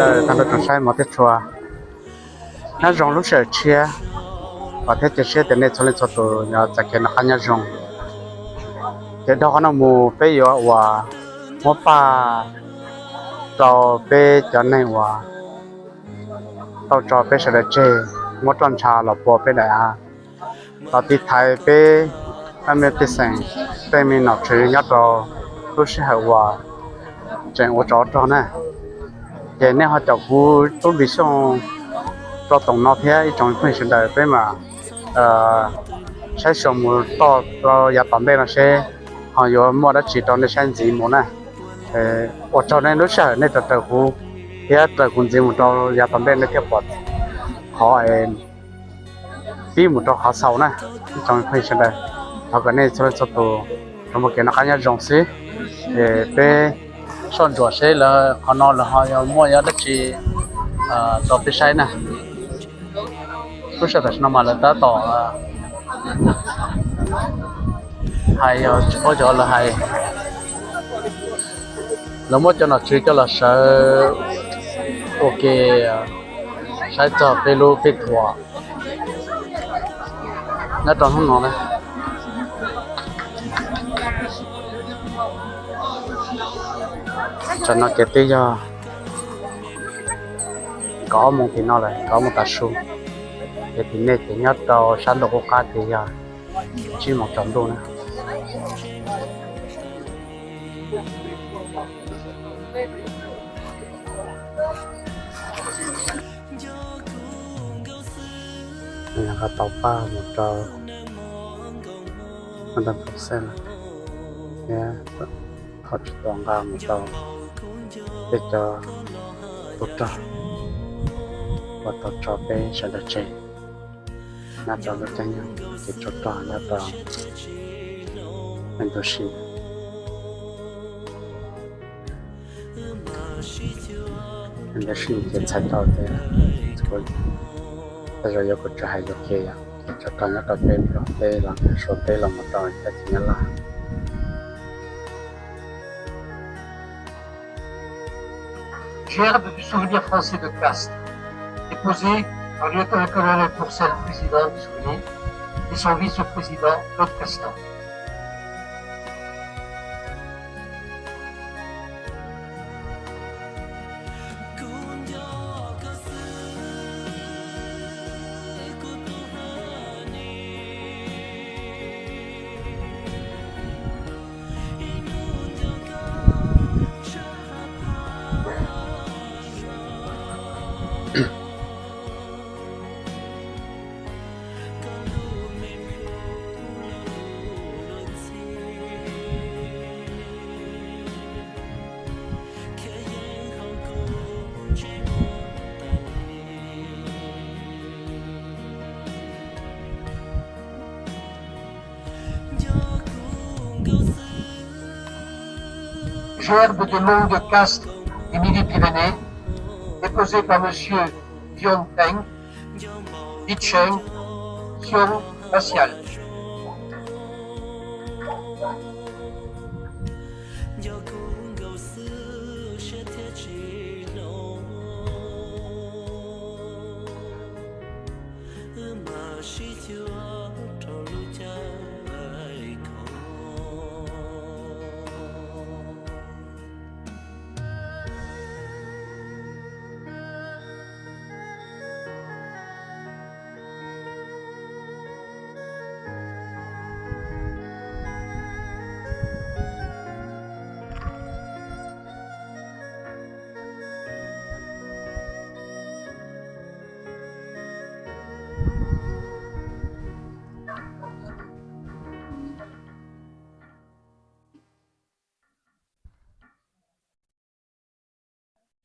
Tag nrho tsoom saib mov thiab tshua, nyob zoo lub sij hawm tshiab, vam thiab cia siab tias nej txhua leej txhua tus yuav txais kev noj qab nyob zoo. Ces dhau qhov no mus peb yuav uas muab paj rau peb cov neeg uas tau tso peb sawv daws tseg, muab roj ntsha los pua peb daim av, los tiv thaiv peb tej me pej xeem, tej me nom tswv nyob rau lub sij hawm uas tseem ua tsov rog na. Ces nej ho caum kuv tub Npis Xyooj rau toom no thiab ib tsoom phooj ywg sawv daws, peb mam saib xyuas mus toj rau yav tom ntej no seb ho yuav muaj dab tsi rau nej saib ntxiv mus na. Ua tsaug nej lub sij hawm nej raws kuv thiab raws kuv ntxiv mus rau yav tom ntej nej thiaj pom qhov pib mus rau qhov xaus na. Ib tsoom phooj ywg sawv daws, thov kom nej txhua leej txhua tus tsuas muaj kev noj qab nyob zoo xwb. Es peb soj ntsuam seb lawv qhov no lawv ho yuav muaj dab tsi rau peb saib na. Lub sij hawm tam sim no mas lawv tab tom hais, yog tsis paub cov lawv hais, lawv muab cov nom tswv coj los sawv ua ke saib txog peb lub pej thuam nyob rau hnub no na. Tam no ces twb yog kaum ob moos tim no lawm, kaum ob moos tav su, ces tim nej ces nyob rau sab ntuj qub qab ces yog tsib moos tsaus ntuj na. Nws ho tau paj mus rau ntawm pem xeeb thiab ho tsis tau nqa mus rau peb cov tub rog uas tau tso peb sawv daws tseg nyob rau lub caij nyoog kev tsov rog nyob rau Indonesia. Indonesia ces txhais tau tias, tej zaum yuav kuv tsis hais yuav qhia yog kev tsov rog nyob rau peb Nplog teb los Suav teb los mus rau teb chaws Nyab Laj. Gerbe du souvenir français de Castres, déposé par le lieutenant-colonel Courcelles, président du souvenir, et son vice-président Claude Castan. Gerbe des monts de Castres et Midi-Pyrénées, déposé par Monsieur Vion Peng, Vicheng, Xiong, Facial.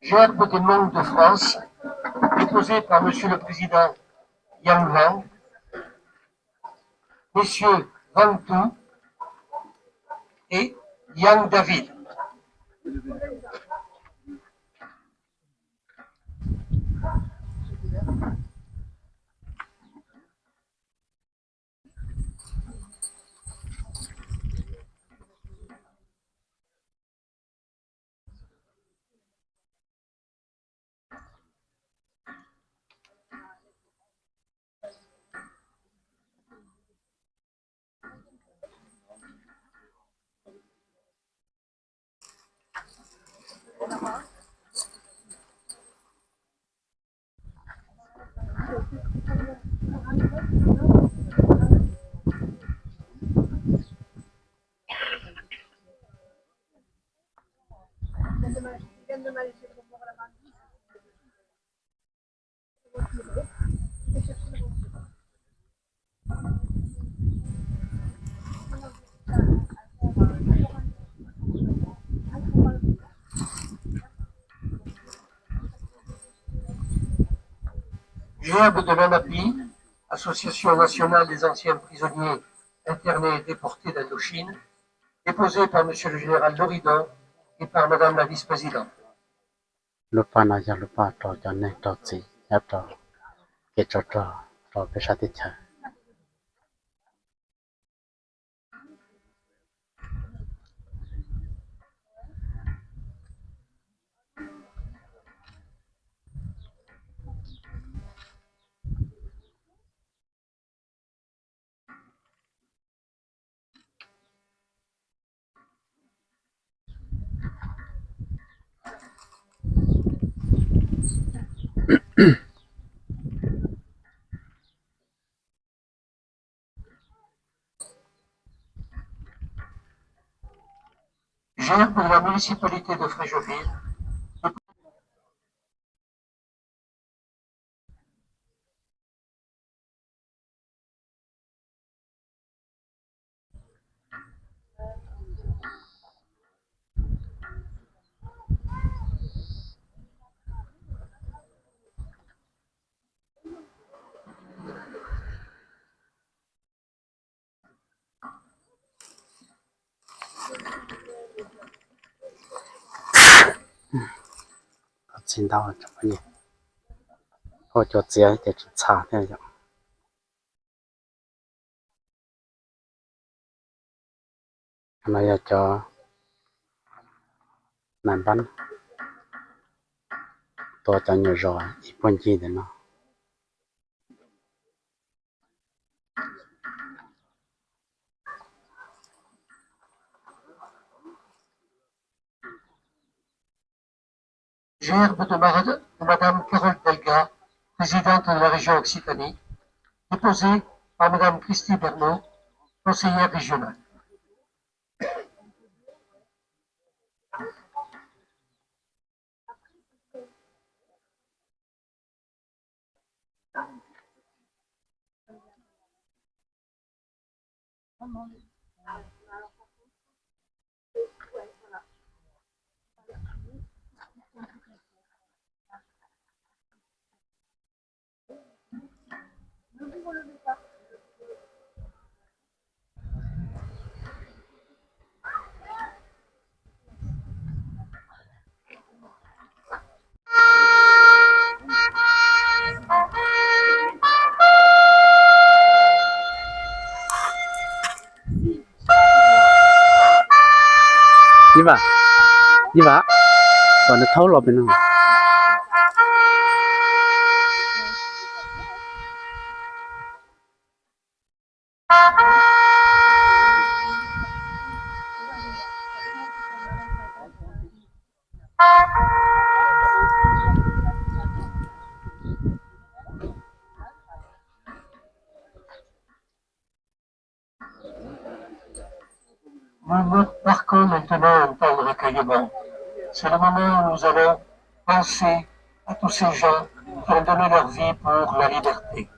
Gerbe des monts de France, déposé par Monsieur le Président Yang Wang, Messieurs Wang Tu et Yang David. Gerbe de l'ANAPI, Association nationale des anciens prisonniers internés et déportés d'Indochine, déposée par Monsieur le Général Loridan et par Madame la Vice-présidente. Lub paj no yog lub paj rau cov neeg raug txim nyob rau kev tsov rog rau peb sab teb chaws. Gerbe de la municipalité de Fréjeville. Txi ntau, cov phooj ywg, ua cua txiav ces tsis txha thiab yom. No yog cov nais npab tua cov nyuam zos ib puag ncig ntawm no. Gerbe de Marade de Madame Carole Delga, présidente de la région Occitanie, déposée par Madame Christy Bernot, conseillère régionale. Ib vam, ib vam, kom nws thaub los pem no. Nous marquons maintenant un temps de recueillement. C'est le moment où nous allons penser à tous ces gens qui ont donné leur vie pour la liberté.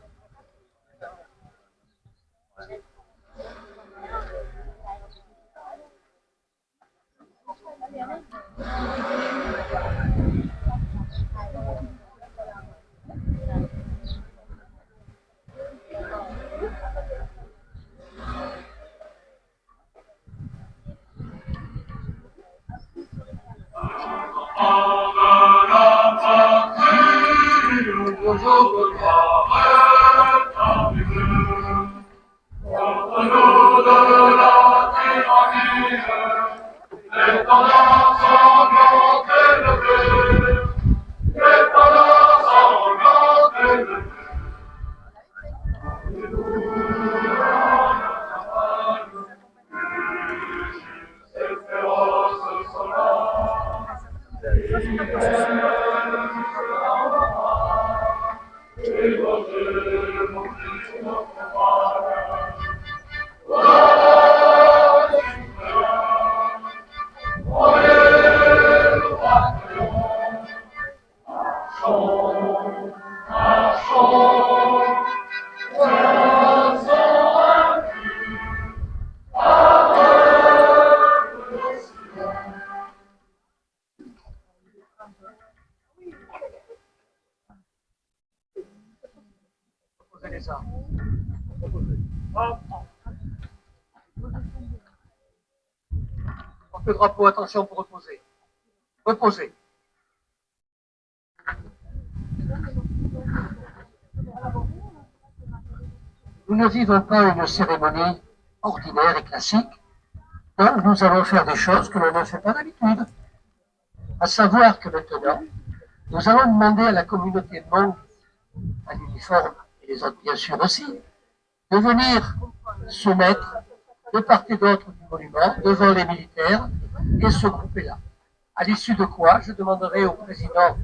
Reposez les armes. Reposez. Hop. Porte-drapeau, attention pour reposer. Reposez. Nous ne vivons pas une cérémonie ordinaire et classique, donc nous allons faire des choses que l'on ne fait pas d'habitude. À savoir que maintenant, nous allons demander à la communauté de membres, à l'uniforme et les autres bien sûr aussi, de venir se mettre de part et d'autre du monument, devant les militaires, et se grouper là. À l'issue de quoi, je demanderai au président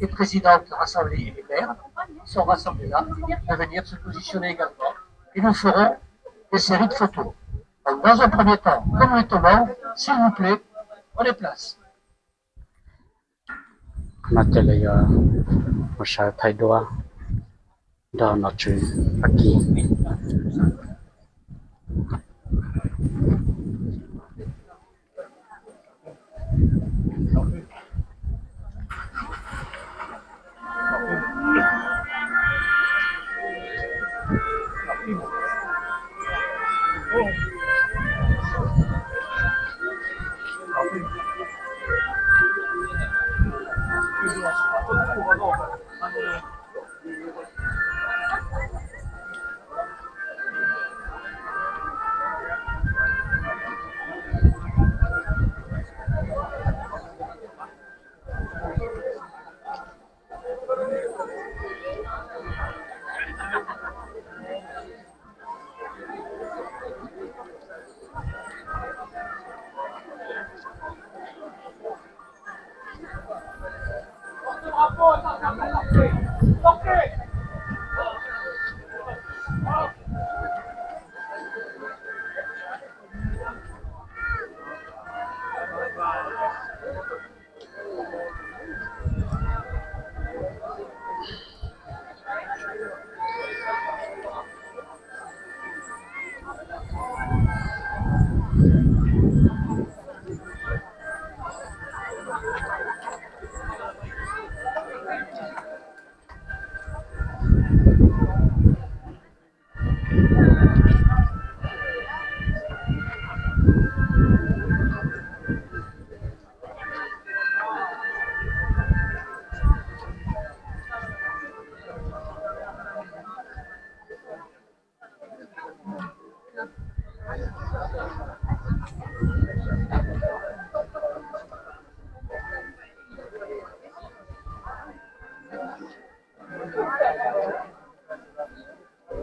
et présidente de l'Assemblée et les maires qui sont rassemblés là de venir se positionner également. Et nous ferons des séries de photos. Donc, dans un premier temps, comme le temps manque, s'il vous plaît, prenez place. No ces lawv yuav mus sawv thaij duab nrog nom tswv Fab Kis.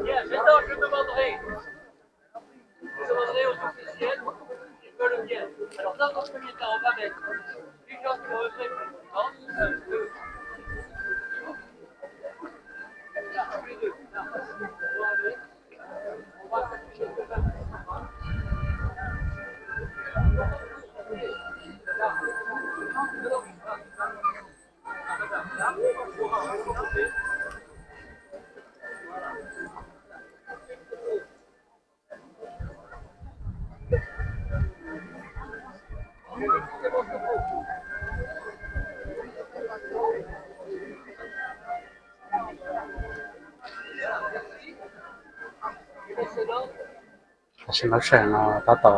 Bien, maintenant, je demanderai, je demanderai aux officiels s'ils veulent bien. Alors, dans un premier temps, on va mettre les gens qui ont œuvré pour la France, euh, de, là, tous les deux, là, on va avec. Tam sim no lub sij hawm no tab tom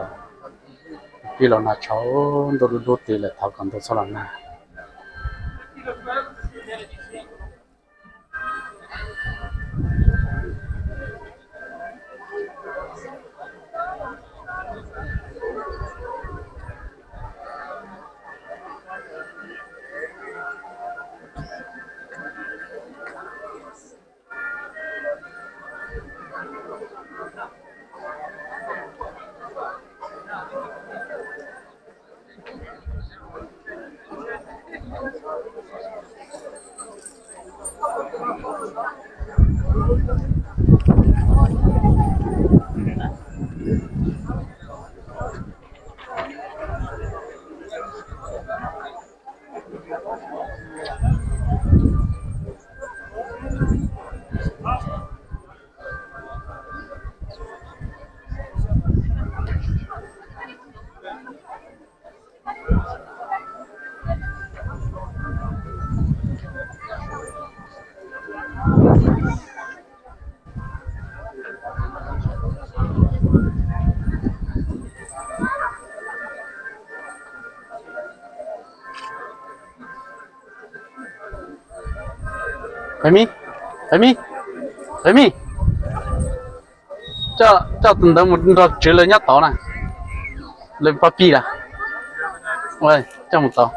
pib los nag tshauv ntuj dub dub ti lawm, thov kom ntuj txhob los nag. Fais Mib, Fais Mib, Fais Mib, coj tus ntawd mus nrog tswv lawv nyob tod na. Lawv pab pij lawm. Coj mus tod.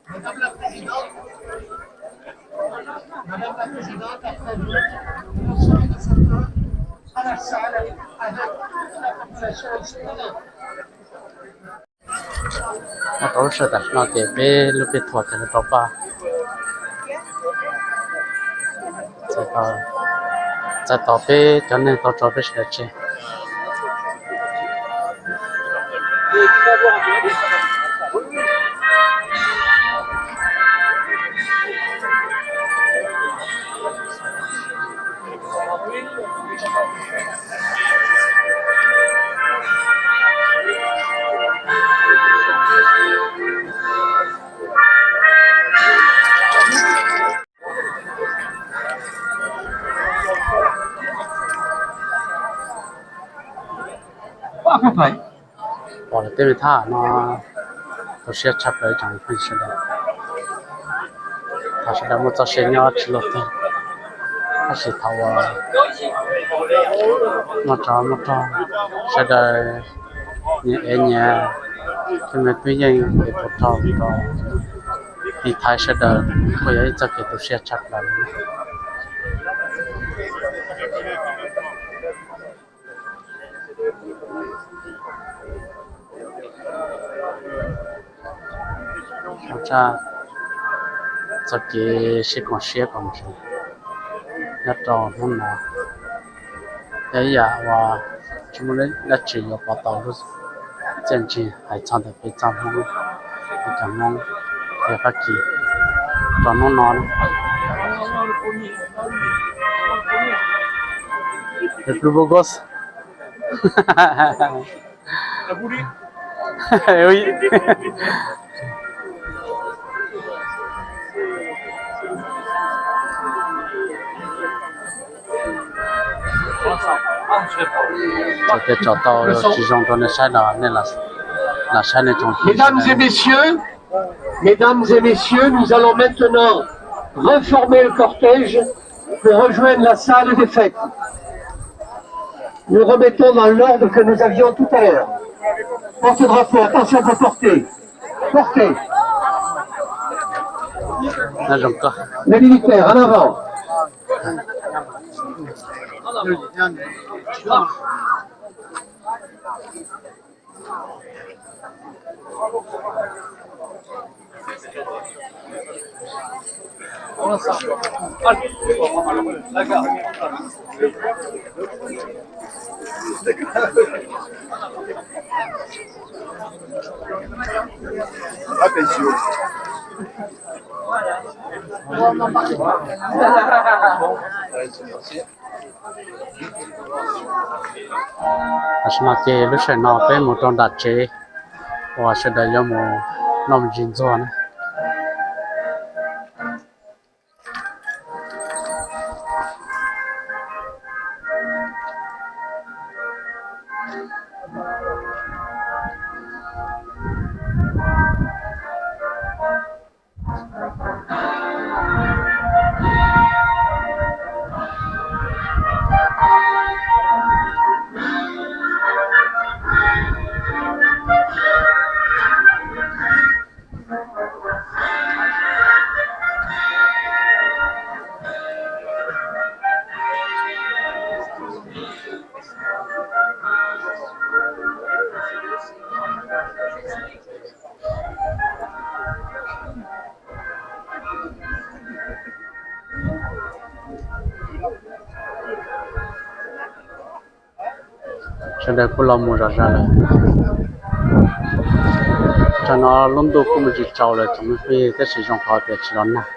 Madame la Présidente, Madame la Présidente, après vous, nous sommes à la salle avec toute la population ici présente. Nyob rau lub sij hawm tam sim no ces peb lub peb thuam ces rau paj txais tos peb cov neeg tau tso peb sawv daws tseg. Pom lawv tej me thaj no tu siab tshaj plaws ib tsoom phooj ywg sawv daws. Thaum sawv daws muaj txoj sia nyob tsis luaj twg, tab sis thaum uas muaj tsov muaj rog, sawv daws nyias ev nyias tej me tub yeej es puas rog rau tiv thaiv sawv daws, kuj yog ib txoj kev tu siab tshaj plaws li. Txoj kev sib koom siab koom ntsws nyob rau hnub no, yog ib yam uas tsis muaj dab tsi yuav pov tau lub txiaj ntsig hais txog ntawm peb txoj Hmoob, peb cov Hmoob, peb Fab Kis rau hnub no. Txawm tias tso tau tsis zoo rau nej saib los nej lam saib nej tsoom. Mesdames et messieurs, mesdames et messieurs, nous allons maintenant reformer le cortège pour rejoindre la salle des fêtes. Nous remettons dans l'ordre que nous avions tout à l'heure. Porte-drapeau, attention pour porter. Portez. Les militaires, en avant. Tam sim no ces lub sij hawm no peb mus rau nram tsev uas sawv daws yuav mus noj me ntsis ntxuag na. Sawv daws kuj los mus zom zaws lawm. Tsam no lub ntuj kuj mus tsis tsaus lawm tsoom me phooj ywg, tab sis zoo qhov tias tsis los nag.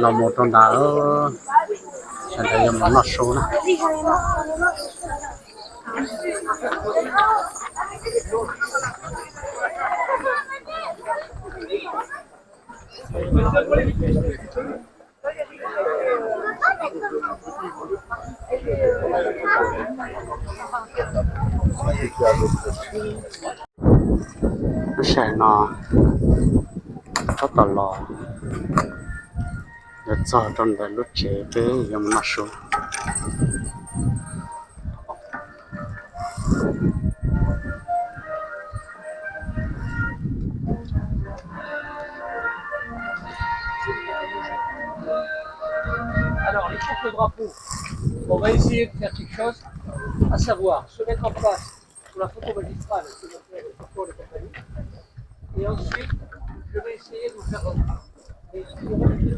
Los mus rau ntawd, sawv daws yuav mus noj su na. Lub sij hawm no tab tom los, yuav txog rau ntawm lub tsev peb yuav mus noj su. Alors, les couples drapeaux, on va essayer de faire quelque chose, à savoir se mettre en face pour la photo magistrale, c'est-à-dire pour les compagnies. Et ensuite, je vais essayer de vous faire rentrer. Et je vous remercie.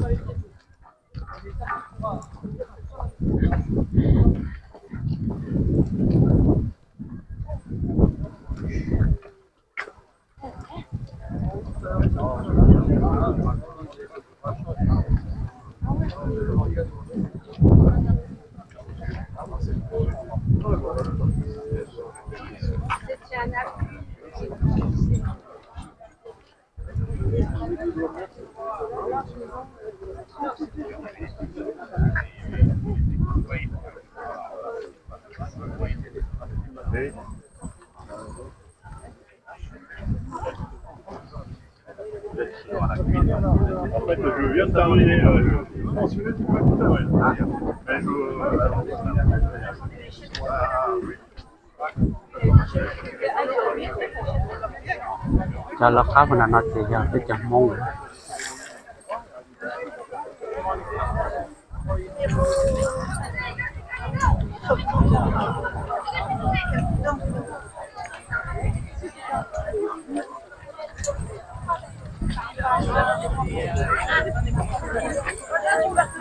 Cov lawv qab puag nram no ces yog peb cov Hmoob.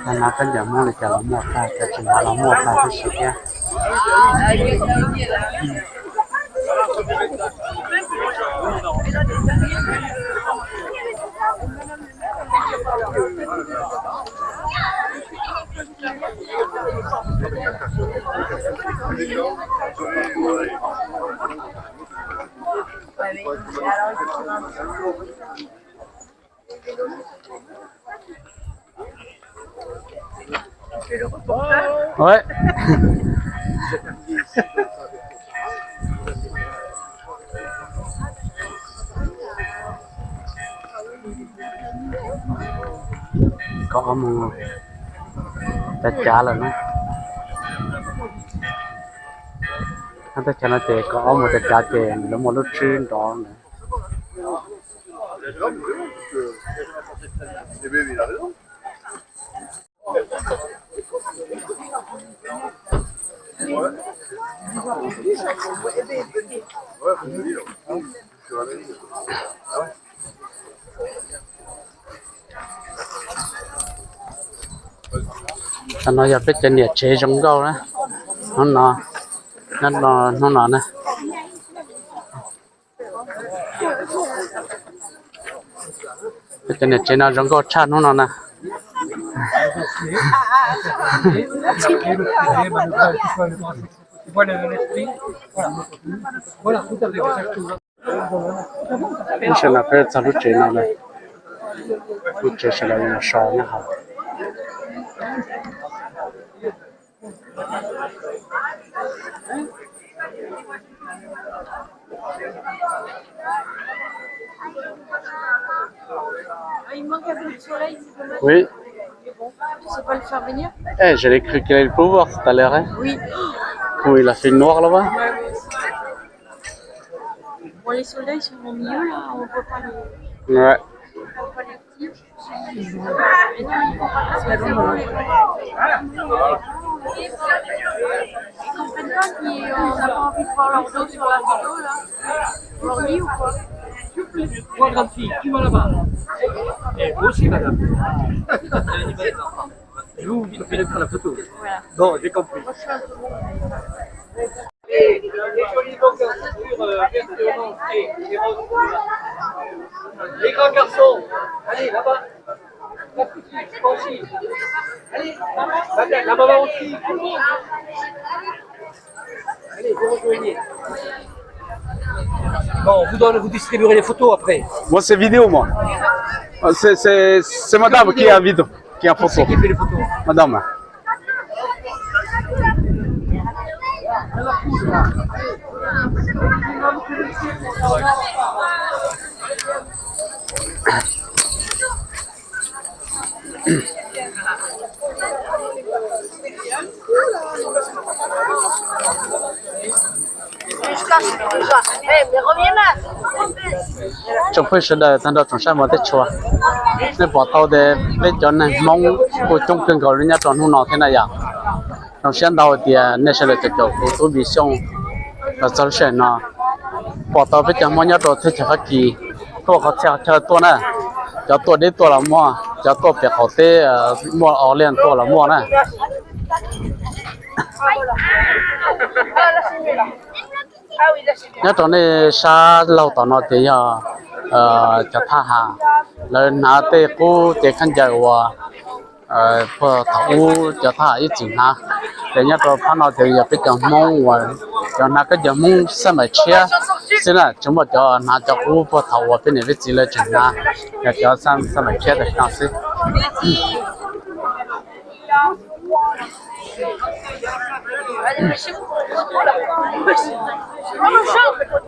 Cov no koj ncaws Hmoob li cas los muaj tag, cov tsis hnav los muaj tag tib si thiab. Kaum ob mus cav cav lawm na. Teb chaws no ces kaum ob mus cav cav ces lawv muaj lub tswb nrov ntawd. Tam no yog peb cov niam tsev zoo nkauj na, hnub no, hnub no na. Peb cov niam tsev no zoo nkauj tshaj hnub no na. Lub sij hawm no peb txog lub tsev no lawm, lub tsev sawv daws so nyob hauv. Il manque un peu de soleil, c'est dommage. Oui. Mais bon, tu sais pas le faire venir ? Eh, j'avais cru qu'il allait pleuvoir tout à l'heure, hein. Oui. Comment il a fait noir là-bas. Ouais, ouais. Bon, les soldats, ils sont au milieu, là, on voit pas les, ouais, on voit pas les petits. Ils comprennent pas qu'on n'a pas envie de voir leur dos sur la photo, là. Aujourd'hui ou quoi ? Toi, grande fille, tu vas là-bas. Et vous aussi, madame. Vous, vous préférez faire la photo. Voilà. Bon, j'ai compris. Et, et joliment, bien sûr, euh, bien sûr, et, et Rose. Les grands garçons, allez, là-bas. Là, tout de suite, Francis. Allez, la, la maman aussi. Allez, vous rejoignez. Bon, vous donne, vous distribuerez les photos après. Moi, c'est vidéo, moi. Euh, C'est, c'est, c'est madame qui a vidéo, qui a photo. C'est qui fait les photos ? Madame. Tsoom phooj ywg sawv daws tag nrho tsoom saib hmov thiab tshua, nej pom tau tias peb cov neeg Hmoob kuj coob kawg nkaus li nyob rau hnub no thiab na yom. Zoo siab ntau tias nej sawv daws caum kuv tub Npis Xyooj los txog lub sij hawm no. Pom tau peb cov Hmoob nyob rau teb chaws Fab Kis tuaj qhov txhia qhov chaw tuaj na, cov tuaj deb tuaj los muaj, cov tuaj pem qaum teb muaj o liaj tuaj los muaj na. Nyob rau nej sab laug tom no ces yog cov thaj ham, lawv hnav tej qub cev khaub ncaws uas puag thaum ub cov thaj ham ib txwm hnav. Ces nyob rau phab no ces yog peb cov Hmoob uas cov hnav khaub ncaws Hmoob xab maim tshiab xwb na, tsis muaj cov hnav cov qub puag thaum uas peb niam peb txiv lawv tseem hnav, yog cov xab maim tshiab tam sim no xwb.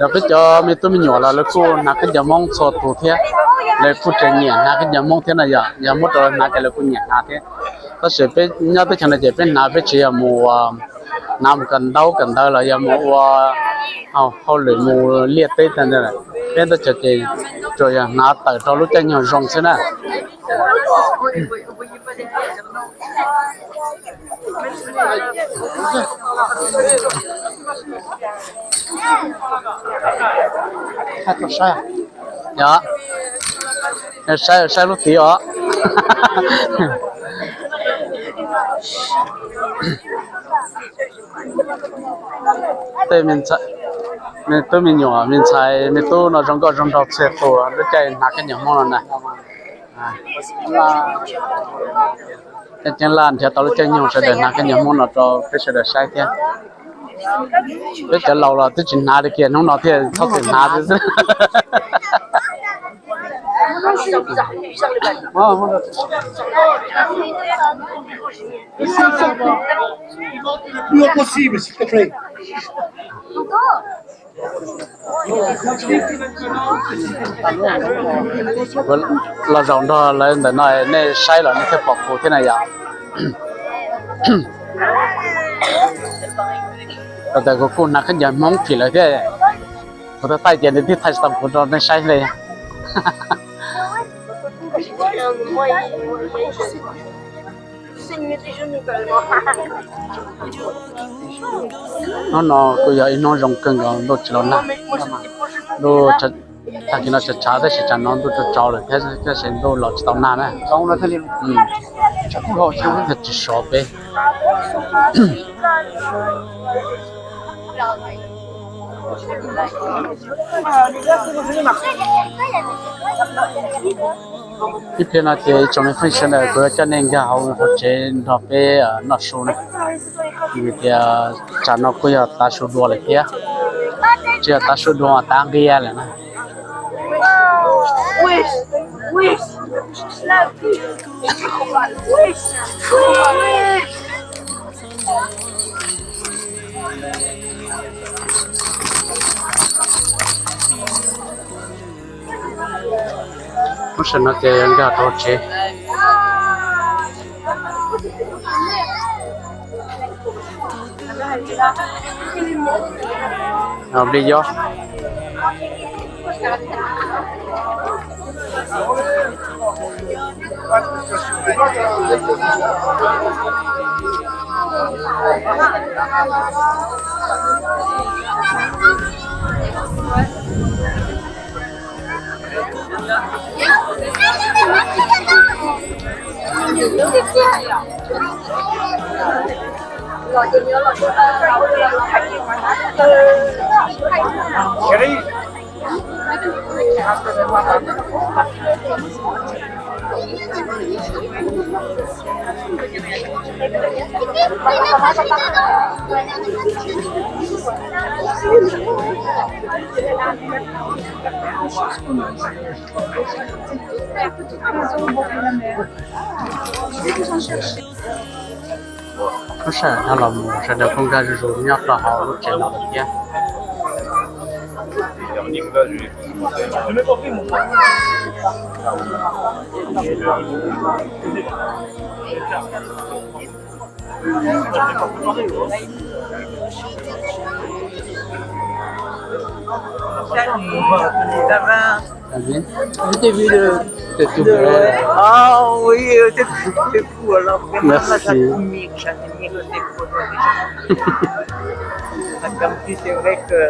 Yog peb cov me tub me nyuam los lawv kuj hnav khaub ncaws Hmoob txhua tus thiab, lawv kuj tseem nyiam hnav khaub ncaws Hmoob thiab na yom, yog muab rau lawv hnav ces lawv kuj nyiam hnav thiab. Tab sis peb nyob teb chaws no ces peb hnav peb tsis yog mus hnav mus kawm ntaub kawm ntawv los yog mus ua hauj lwm mus liaj teb tag ntawd, peb teb chaws ces tsuas yog hnav tawm rau lub caij nyoog zoo xwb na. Saib, saib lub tid os. Tej me tub me nyuam me ntxhais me tub no zoo nkauj zoo nraug txhua tus lub caij hnav khaub ncaws Hmoob no na. Ceeb laj nrhiav tau lub caij nyoog sawv daws hnav khaub ncaws Hmoob no rau peb sawv daws saib thiab. Peb cov laus los twb tsis hnav li kiag, hnub no thiaj txhob txwm hnav xwb. Los zaum nrog lawv ntawm no nej saib los nej thiaj pom kuv thiab na yom. Thaum ntawd kuv kuj hnav khaub ncaws Hmoob phim lawv thiab. Kuv tau thaij ces nws twb thaij tsis tau kuv rau nej saib li. Hnub no kuj yog ib hnub zoo kawg nkaus, ntuj tsis los nag. Ntuj tag kis no tshav tshav tab sis tsam no ntuj tsaus tsaus lawm thiab, tab sis ntuj los tsis tau nag na. Thiaj tsis sov peb. Ib pliag no ces ib tsoom me phooj ywg sawv daws kuv yuav coj nej nkag hauv hauv tsev nrog peb noj su na. Vim tias tsam no kuj yog tav su dua lawm thiab, tsis yog tav su dua mas tav nqia lawm na. Lub sij hawm no ces nkag rau tsev. Li yob. Lub sij hawm no los mus sawv daws kuj nkag zuj zus nyob rau hauv lub tsev no lawm thiab. Salut, ça va? T'as vu? Je t'ai vu de, de, de, ah oui, euh, t'es, t'es fou alors. Vraiment, là, j'admire, j'admire tes photos déjà. Parce qu'en plus, c'est vrai que,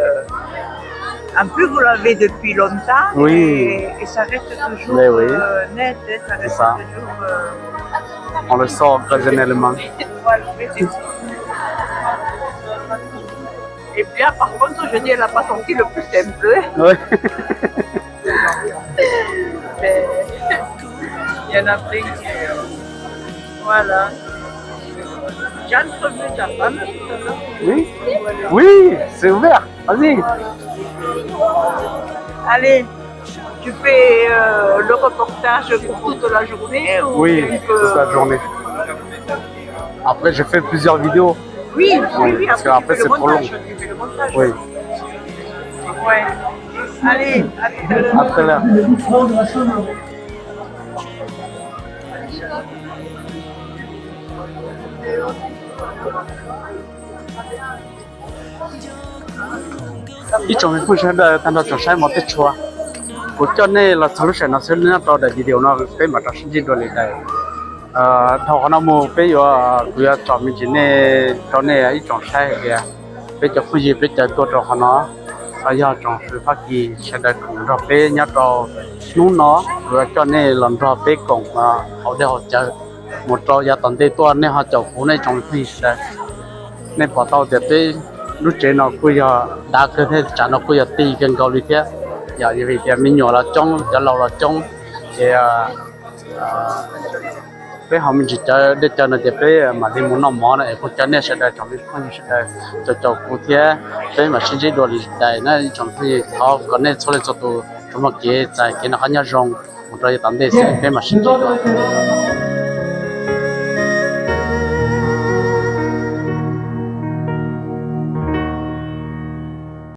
en plus, vous l'avez depuis longtemps et, et ça reste toujours, euh, net, hein, ça reste toujours, euh, on le sent occasionnellement. Voilà, mais c'est tout. Et bien, par contre, je dis, elle n'a pas sorti le plus simple. Ouais. Mais il y en a plein qui, euh, voilà. J'ai entrevu ta femme tout à l'heure. Oui. Voilà. Oui, c'est ouvert. Vas-y. Allez, tu fais, euh, le reportage pour toute la journée ou... Oui, quelques... Toute la journée. Après, je fais plusieurs vidéos. Oui, oui, oui, parce que après, c'est trop long. Oui. Ouais. Allez, à tout à l'heure. Ib tsoom me phooj ywg sawv daws tag nrho tsoom saib mov tej tshua, kuv coj nej los txog lub sij hawm no xwb, nyob rau daim video no peb mam rov sib ntsib dua li daim. Dhau qhov no mus peb yuav, kuv yuav tsom me ntsis nej rau nej ib tsoom saib hais tias peb cov phooj ywg peb caw tuaj rau qhov no yog tsoom fwv Fab Kis sawv daws khoom nrog peb nyob rau hnub no. Kuv yuav coj nej los nrog peb koom haus dej haus cawv mus rau yav tom ntej tuaj, nej ho caum kuv nej tsoom phooj ywg sawv daws. Nej pom tau tias peb lub tsev no kuj yog dav kawg thiab, tsam no kuj yog ti kawg nkaus li thiab. Yog vim tias me nyuam los coob, cov laus los coob, ces peb ho me ntsis cawv dej cawv no ces peb mam li mus noj mov no es kuj caw nej sawv daws tsoom phooj ywg sawv daws caum caum kuv thiab, peb mam sib ntsib dua li daim na tsoom phooj ywg. Thov kom nej txhua leej txhua tus tsuas muaj kev txais kev noj qab nyob zoo mus rau yav tom ntej xwb, peb mam sib ntsib dua.